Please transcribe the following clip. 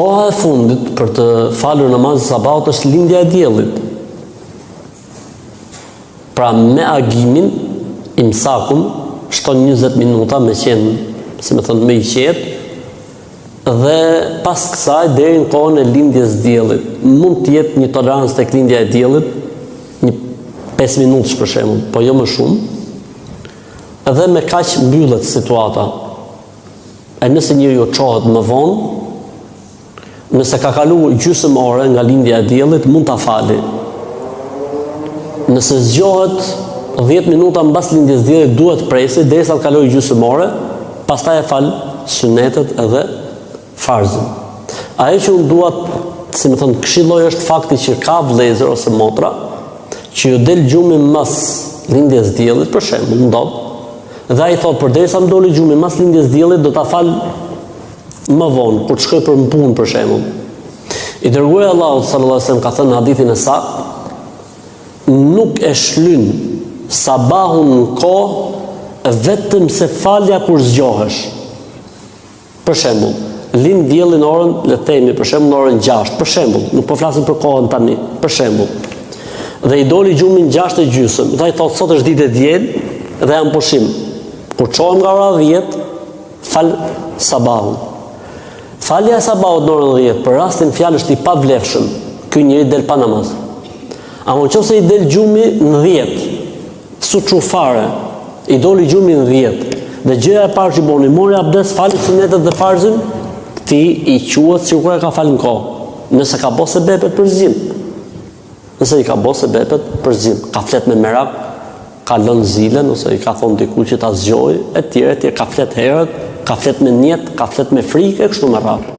Koha e fundit për të falur namazin e sabahut është lindja e diellit. Pra me agimin, imsakun, shton 20 minuta me qenë, si me thënë, më i qetë, dhe pas kësaj deri në kohën e lindjes diellit. Mund të jetë një tolerancë tek lindja e diellit, një 5 minutësh për shembull, po jo më shumë. Dhe me kaq mbyllet situata. E nëse njeriu çohet më vonë, nëse ka kalu gjysmë ore nga lindja e diellit, mund ta fali. Nëse zgjohet 10 minuta mbas lindjes diellit, duhet presi derisa të kalojë gjysmë ore, pastaj e fal synetet edhe farzin. Ajo që unë dua, si me thënë, këshilloj është fakti që ka vëllezër ose motra që ju del gjumi mas lindjes diellit, për shembull, ndodh, Dhe ai thotë, përderisa më doli gjumi mas lindjes diellit, do ta fal më vonë, kur të shkoj për në punë për shembull. I dërguari i Allahut sallallahu alaihi wasallam ka thënë në hadithin e saktë, nuk e shlyn sabahun në kohë vetëm se falja kur zgjohesh. Për shembull, lind dielli në orën, le të themi, për shembull në orën 6, për shembull, nuk po flasim për kohën tani, për shembull. Dhe i doli gjumi në 6 e gjysmë, dhe ai thotë sot është ditë e diel dhe jam pushim. Kur çohem nga ora 10, fal sabahun. Falja e sabahut në orën 10 për rastin fjalë është i pavlefshëm. Ky njeri del pa namaz. Ama në qoftë se i del gjumi në 10, S'u çu fare. I doli gjumi në 10. Dhe gjëja e parë që boni, mori abdes, fali sunetet dhe farzin, këtij i quhet sikur e ka falë në kohë. Nëse ka bo sebepet për zgjim. Nëse i ka bo sebepet për zgjim. Ka flet me merak, ka lënë zilen, ose i ka thonë dikujt që ta zgjojë, e tjera, e tjera, ka flet herët, ka flet me nijet, ka flet me frikë, e kështu me radhë.